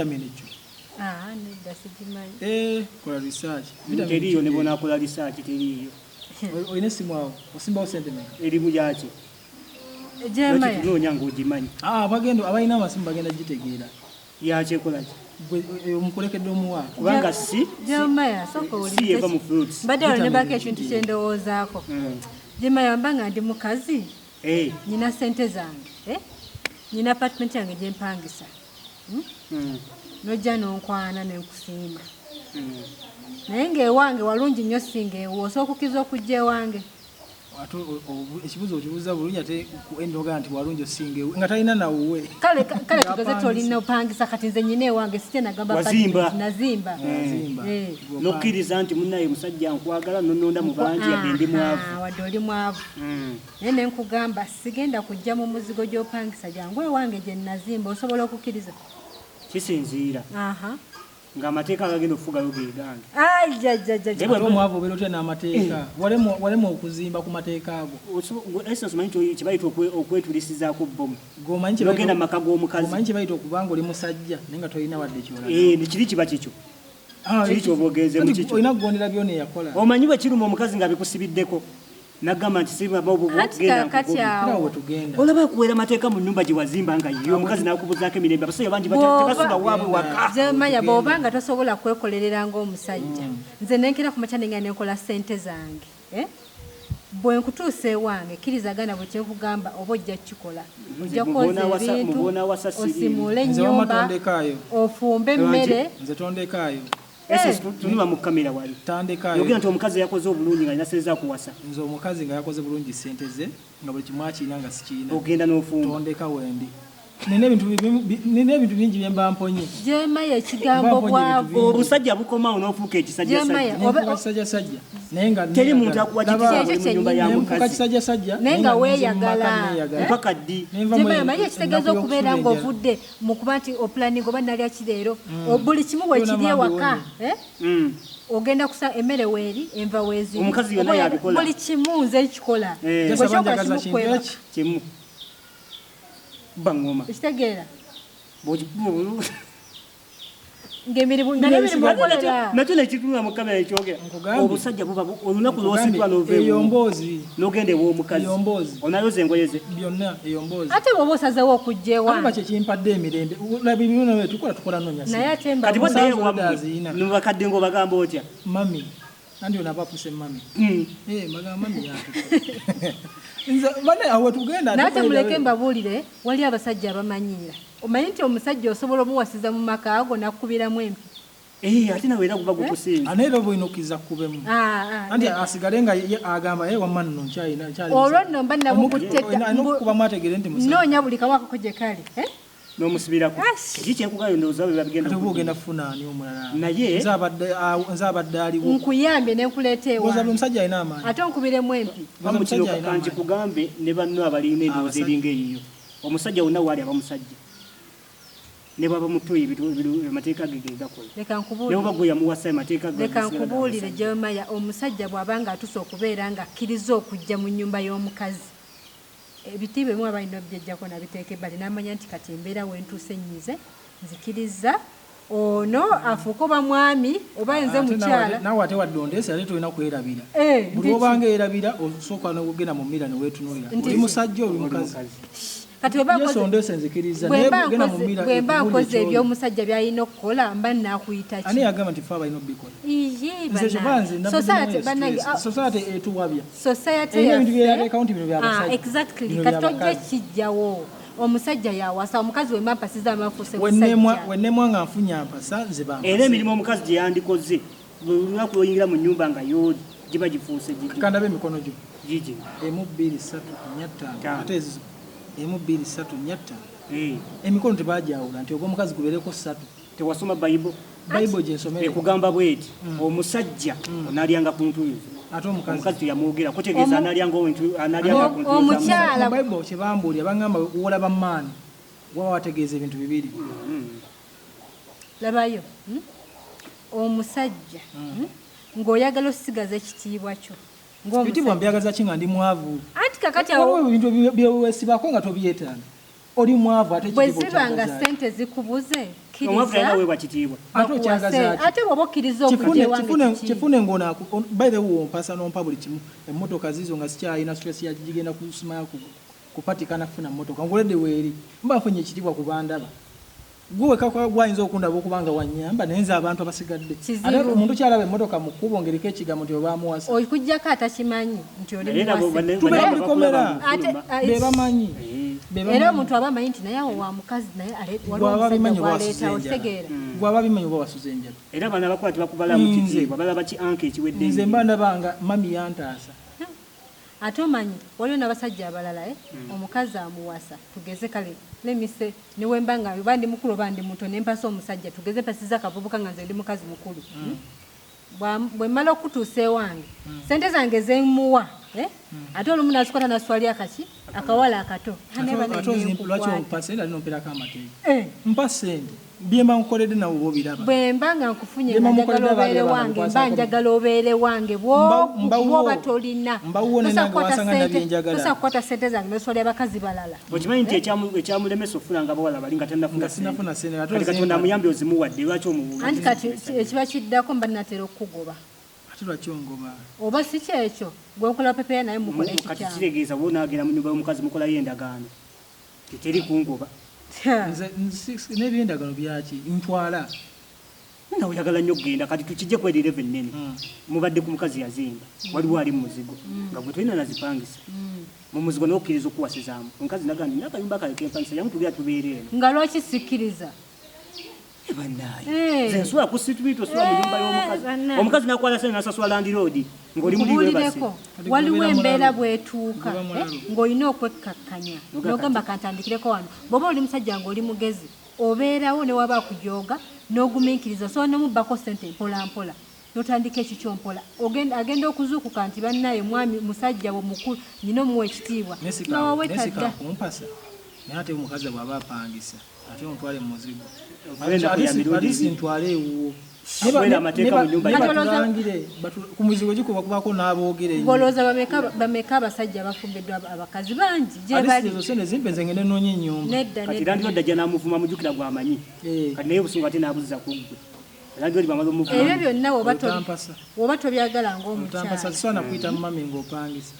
Vitamin ekyo. Ah, nedda, sigimanyi. Eh, kola research. Vitamin Teriiyo Q. Ne bonakola research teriiyo. Olina essimu awo, osimbawo sente meka? Erimu yaki? Jeremiah. Nonya ng'ogimanyi. Ah, abagenda abalina amasimu bagenda gitegeera. Yaki ekola ki? Gwe omukulekedde omuwa. Kubanga si Jeremiah, sooka si eva owulirize. mu fruits. Mbadde wano ne Vitamin mbaako ekintu kye ndowoozaako. Jeremiah, mba nga ndi mukazi, Eh, nyina sente zange, eh? Nyina apartment yange gye mpangisa. Nojja n'onkwana ne nkusiima. Naye ng'ewange walungi nnyo singa ewo, osobola okukkiriza okujja ewange? Ate ekibuuzo okibuuza bulungi, ate ku end ogamba nti walungi osinga ewe nga talina nawuwe. Kale tugeze tolina opangisa, kati nze nyina ewange, sitya nagamba Wazimba. apartment, nazimba. Azimba. Eh. Nokkiriza nti munnaye musajja nkwagala nononda mu bangi yadde ndi mwavu. Aha, wadde oli mwavu, naye ne nkugamba sigenda kujja mu muzigo gy'opangisa, jangu ewange gye nazimba, osobola okukkiriza? Kisinziira Aha. ng'amateeka agagenda okufugayo ge gange. Ajajjaja. Naye bwe Ate omwavu obeera otya n'amateeka? Walema okuzimba ku mateeka ago. Essence omanyi nti kye bayita okwetulisizaako bbomu. Gwe omanyi kye N'ogenda bayita mu maka g'omukazi. Omanyi kye bayita okuba nga oli musajja naye nga tolina wadde kyolaga? Eh, ne kiri kiba kikyo. Ah, Kiri kyoba ogenze mu anti kikyo. Olina kugondera byona eyakola. Omanyi bwe kiruma omukazi nga bikusibiddeko nagamba nti sibaba obwo Anti genda kaakati nkugobye. Era awo we tugenda. Olaba akuweera amateeka mu nnyumba gye wazimba nga ye omukazi n'akubuzaako emirembe, abasajja bangi tebasula waabwe waka. Jeremiah, bw'oba nga tosobola kwekolerera ng'omusajja, nze nenkera ku makya nengenda nenkola ssente zange, eh? Bwe nkutuusa ewange, kkiriza gana bwe kyenkugamba oba ojja kukikola, ojja Nze kwoza mu ebintu, bonaawasa siriimu. osimuule Nze wamma ennyumba, tondekaayo. ofumbe emmere. Nze tondekaayo. Essence, tunula mu kamera wali. Tandekaayo. Yogera nti omukazi yakoze obulungi nga alina ssente za kuwasa. Nze omukazi nga yakoze bulungi ssente ze nga buli kimu akirina nga sikiina. Ogenda n'ofumba. Tondeka wendi. Nina ebintu bingi bye mba mponye. Jeremiah, ekigambo Mba mponye ebintu bwavu. bingi. Obusajja bukomawo n'ofuuka ekisajjasajja. Jeremiah, Nenfuuka kisajjasajja. Naye nga Teri muntu neeyagala. akuwa Laba, kitiibwa Kyekyo buli mu nnyumba ya kyennyini. Nenfuuka mukazi. kisajjasajja Naye nga nze mu maka weeyagala. neeyagala. Mpaka ddi? Nenva mu Jeremiah, manyi ekitegeeza ennaku okubeera y'okusula enjala. ng'ovudde mu kuba nti opulaninga oba nalya kireero, buli kimu weekiri Byonna ewaka, bambi. Eh? Ogenda kusa emmere weeri, enva weeziri. Omukazi yonna Oba yabikola. Buli kimu nze nkikola. Eh. Gwe Jasaba kyokola njagaza kimu kintu kwebaka. eki? Kimu. Kuba ŋŋoma. Ekitegeera Bw'oki- ng'emirimu nga n'emirimu Ebisigadde okolera. Nakyo nekitunula mu kamera ekyogera. Nkugambye. Obusajja buba olunaku Nkugambye, lw'ositula n'ova eyo ewuwo mboozi. n'ogenda ew'omukazi. Eyo mboozi. Onayoza engoye ze. Byonna eyo mboozi. Ate bw'oba osazeewo okujja Ate ba ewange, kyekimpadde emirembe. Laba ebintu bye tukola, tukola noonya naye ssente. ate Kati mba bwoddayo Omusanzu ewammwe aziina. nibakadde ng'obagamba otya? Mami. Anti ono aba afuuse mami. Eh, mbagamba mami yantutte. Nze bane awo wetugenda. Naye ate muleke mbabuulire, wali abasajja abamanyiira. Omanyi nti omusajja osobola omuwasiza mu maka ago n'akukubiramu empi? Eh, ate nawe era guba gukusinze. Ate era oba olina okukkiriza kukubemu. Ah, ah, Anti asigale nga ye agamba ye wamma nno nkyalina nkyali. Olwo nno mba nabukutte dda. Alina okukubamu ategeere nti musajja. Nnoonya buli kamu akako gye kali, eh? N'omusibirako. Ash. Kiki kyenkugambye ndowooza bwe babigenda Kati oba okudda. ogenda kufuna ani omulala? Naye- Nze abadde aliwo. Nkuyambye ne nkuleeta Ndowooza buli ewange, musajja alina amaanyi. ate onkubiremu empi. Ndowooza Bamu kino musajja alina amaanyi. kankikugambe ne banno abalina endowooza Abasajja. eringa eyiyo. Omusajja wonna waali aba musajja. Ne bw'aba muto amateeka ge ge gakola. Leka Ne nkubuulire. bw'oba gwe yamuwasa amateeka ge Leka gasigala ga nkubuulire, musajja. Jeremiah, omusajja bw'aba nga atuuse okubeera nga akkiriza okujja mu nnyumba y'omukazi, ebitiibwa ebimu aba alina obyeggyako nabiteeka ebbali n'amanya nti kati embeera wentuuse nnyize, nzikiriza ono afuuke oba mwami oba nze Ate mukyala. naawe ate wadde ondeese, ate tolina kwerabira. Eh, Buli nti obanga erabira osooka n'ogenda mu mira ne weetunuulira. Nti Oli ki? musajja, oli mukazi. Kati bwe mba Yesu ondeese nzikiriza bwe naye mba genda mu mira bwe mba ekubuulire nkoze ky'oli. eby'omusajja by'alina okukola, mba nnaakuyita ki? Ani yagamba nti ffe abalina obikola? Iye, Nze kyova nze bannange. navudde Society, mu bannange, stress. ah, Society etuwabya. Society Erina ebintu yaffe- bye yateekawo nti bino bya Ah, basajja. exactly. Bino Kati bya tojja bakazi. kijjawo. Omusajja yawasa, omukazi wemba mpasiza amafuuse musajja. Wennemwa nga nfunye ampasa, nze bampase. Era emirimu omukazi gye yandikoze buli lunaku lw'oyingira mu nnyumba nga yooli giba gifuuse gigi. Kandabe emikono gyo. Gigi. Emu, bbiri, ssatu, nnya, ttaano. Ttaano. Ate ezizo. Emu, bbiri, ssatu, nnya, ttaano. Eh, Emikono tebagyawula nti ogw'omukazi gubeereko ssatu. Tewasoma Bayibo? Bayibo gye nsomere. Ekugamba bweti, omusajja onaalyanga ku ntuuyo ze. Ate omukazi? Omukazi teyamwogera kutegeeza anaalyanga ku ntuuyo za Omukyala- Mu Bayibo kye bambuulira, baŋŋamba wolaba maani waba wategeeza ebintu bibiri. Labayo, Omusajja, Ng'oyagala osigaza ekitiibwa kyo Ebitiibwa ng'omusajja. mbyagaza ki nga ndi mwavu? Anti kakati Waliwo awo ebintu byeweesibako nga tobyetaaga. Oli mwavu ate Bwe ekitiibwa ziba nga okyagaza ki? sente zikubuze, Omwavu talina kkiriza weebwa kitiibwa. Ate bakuwase. okyagaza ki? Ate bw'oba okkiriza okujja Kifune ewange kifune kiki? kifune ng'ono by the way ompasa n'ompa buli kimu, emmotoka ziizo nga sikyalina stress ya gigenda kusima kupatikana kufuna mmotoka, ng'oledde weeri mba nfunye ekitiibwa ku bandaba. Gwe wekka gwayinza okundaba okuba nga wannyamba, naye nze abantu abasigadde. Kizibu. Ate omuntu kyalaba emmotoka mu kkubo ng'eriko ekigambo nti oba amuwasa. Okuggyako atakimanyi nti oli Naye nabo muwase. Tubeera bane mu likomera. bakulaba Ate, mu fuluma. ah, Be bamanyi. Be Era bamanyi. omuntu aba amanyi nti naye awo wa mukazi, naye waliwo Gw'aba omusajja abimanyi oba wasuze gw'aleetawo, enjala. kitegeera. Gw'aba abimanyi oba wasuze enjala. Era bano abakwati bakubalamu Nze. kitiibwa, balaba ki anka ekiwedde Nze emirimu. mba ndaba nga mami yantaasa. Ate omanyi waliwo n'abasajja abalala, omukazi amuwasa, tugeze kale lemise newemba nga oba ndi mukulu oba ndi muto, nempasa omusajja, tugeze mpasiza akavubuka nga nze ndi mukazi mukulu. Bwe mmala okutuusa ewange, sente zange zemuwa, eh? Ate olumu nazikwata naswali akaki akawala akato. Ah, naye bana Ate lwaki nenkukwata. ompa sente ate nomperako amateeka? Eh, Mpa sente, byemba nkukoledde nawe oba obiraba. Bwe mba nga nkufunye Byemba nga njagala mukoledde obeere abalala wange, mba bankwasako. njagala obeere wange. Bw'oba tolina Mbawuwo ne tosobola nange kukwata wansanga ndabye njagala. Tosobola kukwata sente zange noswali abakazi balala. Okimanyi nti ekyamulemesa okufuna nga abawala bali nga tannafuna Nga sinafuna sente, ate Kati Katonda ozimpa. amuyambye ozimuwadde, lwaki omubuuza? Anti kati ekiba kiddako mba natera okukugoba. Ate lwaki ongoba? Oba si kyekyo, gwenkola pepeya naye mukola Kati ekikyamu. kitegeeza bwonaagenda mu nyumba y'omukazi mukolayo endagaano, teteri kungoba. Nze n'ebyendagano byaki ntwala. Nawe oyagala nnyo okugenda. Kati tukijje ku eri level ennene. Mubadde ku mukazi yazimba, waliwo ali mu muzigo nga gwe tolina nazipangisa mu muzigo, n'okkiriza okuwasizaamu omukazi naga nti nakayumba kale kempangisa, jangu tugira tubeere eno. Nga lwaki sikkiriza? Eh, bannaaye, Eh. nze nsula ku street, osula mu nyumba y'omukazi. Bannaaye. Omukazi nakwala sente nasasula landlord ng'oli muli webase. Nkubuulireko, Kati waliwo gwe beera embeera mulalu. bw'etuuka, Gwe mulalu. ng'olina okwekkakkanya Noga n'ogamba kantandikireko wano. Bw'oba oli musajja ng'oli mugezi, obeerawo ne waba akujooga n'ogumiikiriza, osobola nomubbako sente mpola mpola n'otandika ekikyo mpola. Agenda okuzuukuka nti bannaye mwami musajja we mukulu, nyina omuwa ekitiibwa nga wawetadda. Kumpasa, naye ate omukazi bw'aba apangisa ate ontwale mu muzigo. Ntwale ennaku ya mirundi Alisi ebiri. ntwale ewuwo. Akwera amateeka mu nyumba Ne ye. batulangire ku muzigo gikuba kubako n'aboogera ennyo. Ng'olowooza bameka abasajja abafumbiddwa abakazi bangi gye Alisi bali? ezo sente zimpe nze ngende nnoonya ennyumba. Nedda, Kati nedda. landlord ajja n'amuvuma, mujjukira gwamanyi. Eh. Kati naye obusungu ate n'abuzza ku ggwe, landlord bamala omuvuma. Ebyo byonna Otampasa. woba tobyagala Otampasa, ng'omukyala. sisobola nakuyita mumami ng'opangisa.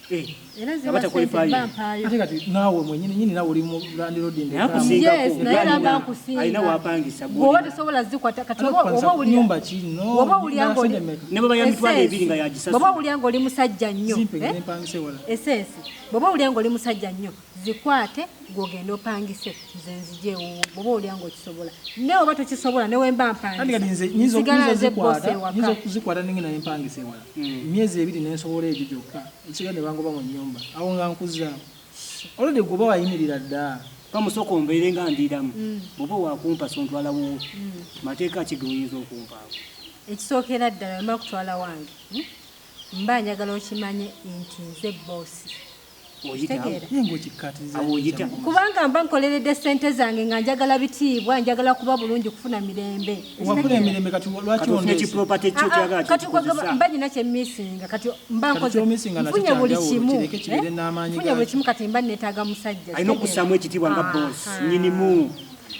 Eh, Era aba ziba sente takwefaayo. mba mpaayo. Ate kati naawe mwenyini nyini naawe oli mu landlord. Naye akusinga. Yes, naye era mba nkusinga. Alina wapangisa. Bw'oba tosobola zikwata kati oba nyumba ki no woba owulira ng'oli Ne bw'eba ya mitwalo Essence, ebiri nga yagisasula. bw'oba owulira ng'oli musajja nnyo, Zimpe eh? ngende mpangise wala. Essence, bw'oba owulira ng'oli musajja nnyo, zikwate gw'ogenda opangise, nze nzije ewuwo, bw'oba owulira ng'okisobola. Naye oba tokisobola, ne wemba Andi kati nze mpangisa, nyinza sigala nyinza nze boss ozikwata ewaka. Nyinza okuzikwata nengenda nempangisa ewala emyezi 2 nensobola egyo gyokka, ekisigala ne bangoba mu nnyumba awo nga nkuzaawo olwedde gwe oba wayimirira dda. Kamusooka ombeere nga ndiiramu, bw'oba wakumpasa ontwala wuwo, mateeka ki ge oyinza okumpaawo? Ekisookera ddala, wemba kutwala wange, mba njagala okimanye nti nze boss. Oyita awo. Kitegeera. Naye ng'okikkatiriza. Awo oyita. Kubanga mba nkoleredde sente zange nga njagala bitiibwa, njagala kuba bulungi, kufuna mirembe. Wafuna emirembe, kati lwaki Kati ofuna ondeese? ekiproperty kyo Ah, ah, kyagala kati kikukozesa. kwegamba mba nina kyemisinga, kati mba Kati nkoze ky'omisinga nakyo nfunye buli kyanjawulo, kimu, kireke kibeere eh? n'amaanyi Nfunye buli gaakyo. kimu, kati mba neetaaga musajja. Alina okussaamu ekitiibwa nga boss Aha. nyinimu.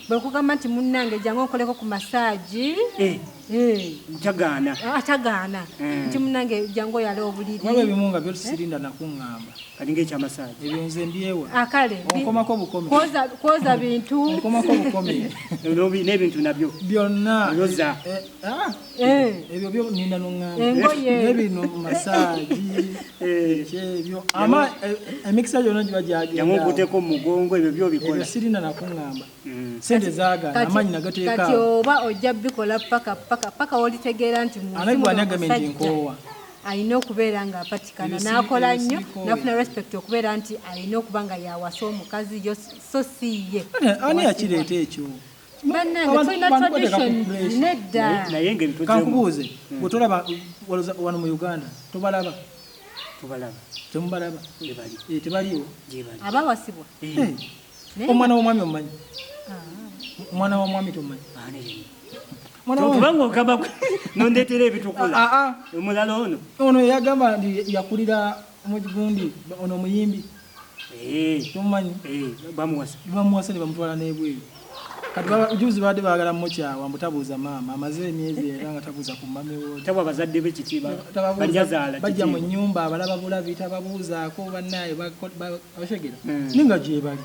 Bwe nkugamba nti munnange jangu onkoleko ku massage, Eh, eh, tagaana. Atagaana nti munnange jangu oyale obuliri. Waliwo ebimu nga byo sirinda nakuŋŋamba. Kati ng'ekyamassage? Ebyo nze mbyewa. Akale Onkomako bukomi. Kwoza bintu. Onkomako bukomi. N'ebintu nabyo byonna. Oyoza. Eh, ah, Eh, ebyo byo ninda noŋŋamba. Engoye. N'ebino massage ebyo ama emikisa gyonna giba Jangu gyagenda. nkuteeko mu mugongo, ebyo byobikola. Ebyo sirinda nakuŋŋamba, sente zaagaana, Kati- amaanyi kati nagateeka. oba ojja bikola paka paka paka olitegeera nti mu nsi Anaye muno gwani agambye nti omusajja nkoowa? alina okubeera ng'apatikana Ebyo n'akola ebyo nnyo sibikoowe. n'afuna respect okubeera nti alina okuba nga yawasa omukazi yo, so si ye. Ani yakireeta ekyo? Bannange, Abantu- tulina bantu bateeka ku tradition. pressure. Nedda. Naye ng'ebituzeemu. Kankubuuze, gwe tolaba wano mu Uganda tobalaba? Tubalaba. Temubalaba? Gye bali. Eh, tebaliiwo. Gye bali. Abawasibwa. Eh, Naye omwana w'omwami omumanyi? Omwana w'omwami tomumanyi? Baana yenna. Omwana w'omwami- Kubanga ogamba nondeetera ebitukula. Ah, ah. Omulala ono. Ono yagamba nti yakulira mu gundi, ono omuyimbi. Tomumanyi? Bamuwasa. Bamuwasa ne bamutwala n'ebweru. Kati juzi babadde baagala mukyawa mbu tabuuza maama, amaze emyezi era nga tabuuza ku mami wo. Tawa bazadde be kitiibwa, banyazaala. Bajja mu nnyumba abalaba bulabi, tababuuzaako bannaaye abashegera. Naye nga gyebali.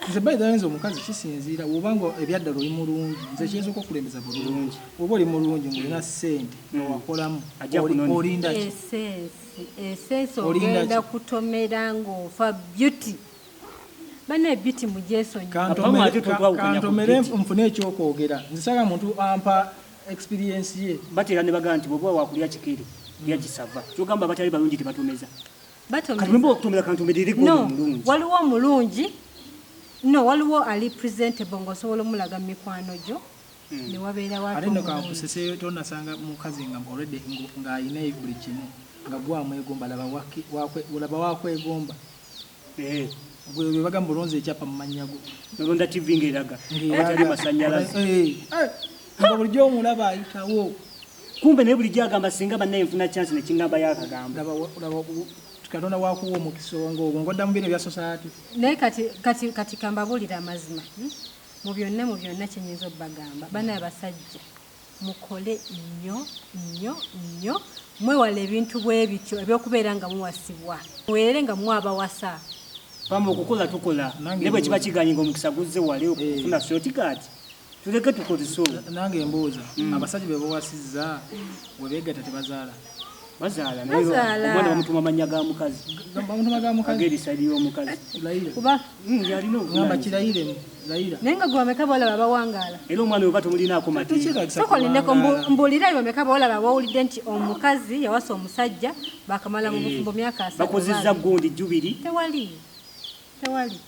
Nze by the way, nze omukazi kisinziira bw'oba nga ebyaddala oli mulungi, nze kiyinza okukulembeza bulungi. Bw'oba oli mulungi ng'olina ssente nga wakolamu, Ajja kunona. olinda ki? Essence Olinda ogenda ki? kutomera ng'ofa beauty. Bana beauty mugyesonyi. Abamu ate totwawukanya ku Kantomere beauty. nfune ekyokwogera. Nze saagala muntu ampa experience ye. Batera ne bagamba nti bw'oba wakulya kikere, lya kisava. Kyogamba abatali balungi tebatomeza. Kati Batomeza. bwe mba okutomera kantomerere gwe No, omulungi. waliwo omulungi. No, waliwo ali presentable ng'osobola omulaga mu mikwano gyo. Ne wabeerawo ate Ate nno omulungi. kankusese, tonasanga mukazi nga already ng'alina buli kimu nga gwamwegomba, laba wakwegomba. Gwe bwe bagamba olonze ekyapa mu mannya go. Nolonda TV ng'eraga awatali masannyalaze. Nga bulijjo omulaba ayitawo. Kumbe naye bulijjo agamba singa bannaye nfuna chance ne kingamba yakagamba. Laba Katonda wakuwa omukisa ng'ogwo ng'odda mu bino ebya society. Naye kati kambabuulire amazima. Mu byonna kye nnyinza obbagamba, bana abasajja mukole nnyo nnyo nnyo, mwewale ebintu bwe bityo ebyokubeera nga muwasibwa, muweerere nga mwabawasa. Pamba okukola tukola, Nange naye bwe kiba mbuuza. kiganye ng'omukisa guzze wale okufuna shortcut, tuleke tukozese olwo. Nange mbuuza, abasajja be bawasizza we beegatta tebazaala? Bazaala, naye Bazaala. omwana bamutuma amannya ga mukazi. Bamutuma ga mukazi. Ag'erisa ly'omukazi. Layira. Kuba Yalina ngamba obuvunaanyizibwa. kirayire, layira. Naye nga gwe bameka bolaba bawangaala? Era omwana oba tomulinaako mateeka. Tekyetaagisa Sooka olindeko. kuwangaala. Mbuulira bameka bolaba bawulidde nti omukazi yawasa omusajja bakamala mu bufumbo myaka 30 Bakozezza oba 20. gundi jubiri. Tewali, tewali.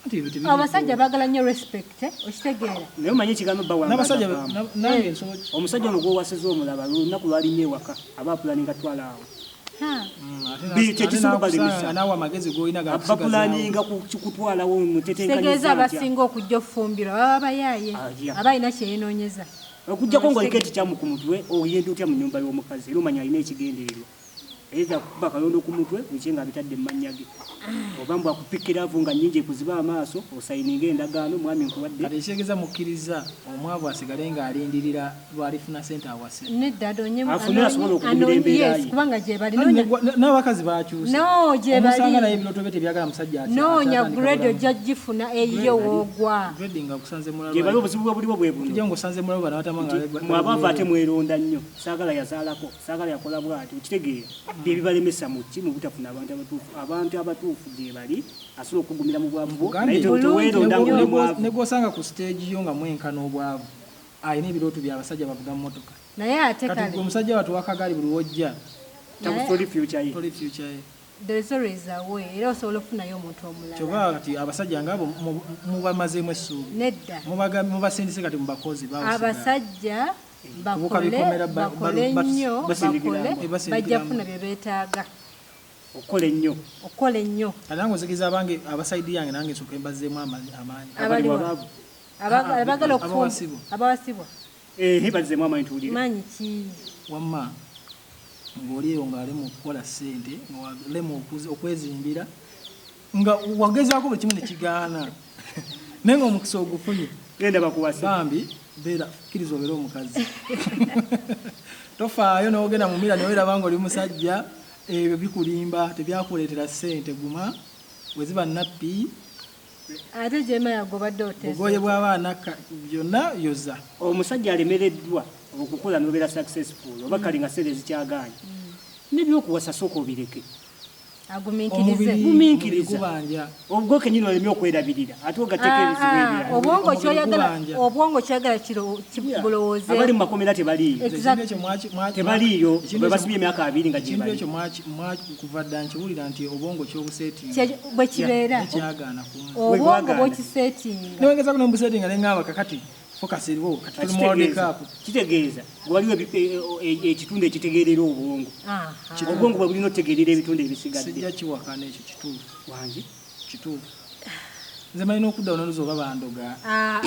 Anti ebyo tebiriiko. Abasajja baagala nnyo respect, okitegeera? Naye omanyi ekigambo bba wange N'abasajja agamba. nange nsobola. Omusajja ono gw'owasizza omulaba lunaku lwalinnya ewaka aba apulaninga twala awo. Ha. Kye Ate kisinga n'akusanga obalemesa. naawe amagezi g'olina gakusigazaawo. Abapulaninga kutwalawo Kitegeeza mutetenkanyizza ntya. abasinga okujja okufumbirwa baba bayaaye, Ah, yeah. aba alina kyeyenoonyeza. Okuggyako ng'oliko ekikyamu ku mutwe, oyenda otya mu nnyumba y'omukazi? Era omanya alina ekigendererwa, ayinza kukuba kalondo ku mutwe bukye ng'abitadde mu mannya ge, oba mbu akupikira avu nga nnyingi ekuziba amaaso osayininga endagaano, mwami nkuwadde. Kati ekitegeeza mukkiriza omwavu asigale ng'alindirira lwalifuna sente awase? Nedda, adoonye Afune asobola okugumira embeera yes, ye. kubanga gye bali. Anti Noonya n'abakazi bakyuse. No, gye bali. Omusanga naye ebirooto bye tebyagala musajja Noonya akyatandika grade bulamu. ojja gifuna eyiyo woogwa. Grade nga kusanze mulala. Gye bali, obuzibu bwe buliwo bwe buno. Tujja ng'osanze mulala bano batama nga Mwabaavu ate mweronda nnyo, saagala yazaalako, saagala yakola bw'ati, okitegeera? Bye bibalemesa mu ki? Mu butafuna abantu abatuufu. Abantu abatuufu gye bali, asobola okugumira mu bwavu bwo, naye teweeronda ng'oli mwavu. Ne gw'osanga ku stage yo nga mwenkana obwavu alina ebirooto by'abasajja bavuga mmotoka. Naye ate Kati kale gwe omusajja watu wakagaali buli wojja Toli future ye. Toli future ye. There is always a way, era osobola okufunayo omuntu omulala. Kyova kati abasajja ngaabo mubamazeemu essuubi. Nedda. Mubasindise kati mubakozi bawo. Abasajja Kubuka bakole bikomera bakole nnyo, basindikira bakole, mbwa. Basindikira bajja mbwa. kufuna bye beetaaga. Okukola ennyo. Okukola ennyo. Kati nange nzikiriza abange abasaidi yange, nange nsooke mbazzeemu amaanyi. Abaliwa? Abaavu. Abagala Abawasibwa. Abawasibwa. Bazzeemu amaanyi tuwulire. Maanyi ki? Wamma ng'oli eyo ng'alema okukola ssente, ng'alema okwezimbira, nga wagezaako buli kimu ne kigaana, naye ng'omukisa ogufunye. Genda bakuwase. Bambi beera kkiriza obeere omukazi, tofaayo n'ogenda mu mira neweraba nga oli musajja. Ebyo bikulimba, tebyakuleetera ssente. Guma, bwe ziba nappi Ate gyemaya gobadde oteesa. Bugoye bw'abaana byonna yoza. Omusajja alemereddwa okukola n'obeera successful oba kale nga sente zikyagaanye n'ebyokuwasa, sooka obireke. Agumiikirize. Omubiri Gumiikiriza. gubanja. Obwo kenyini olemye okwerabirira ate ogatteko ebizibu ebirala. Obwongo Omubiri kyoyagala gubanja. Obwongo kyoyagala bulowooze. Abali mu makomera tebaliiyo. Exactly. Ekintu ekyo Tebaliiyo, ekintu bwe basibye emyaka 20 nga ekintu gyebali. ekyo kuva dda nkiwulira nti obwongo kyobuseetinga. Bwe kibeera. Nekyagaana kunze. Obwongo Bwagaana. bwokiseetinga. Newengezako nembuseetinga neŋŋamba kakati focus eriwo, kati tuli mu World Cup. Kitegeeza waliwo ekitundu ekitegeerera obwongo. Obwongo bwe bulina otutegeerera ebitundu ebisigadde. Sijja kiwakana, ekyo kituufu. Wangi. Kituufu, nze malina okudda onaluza oba bandoga. Ah,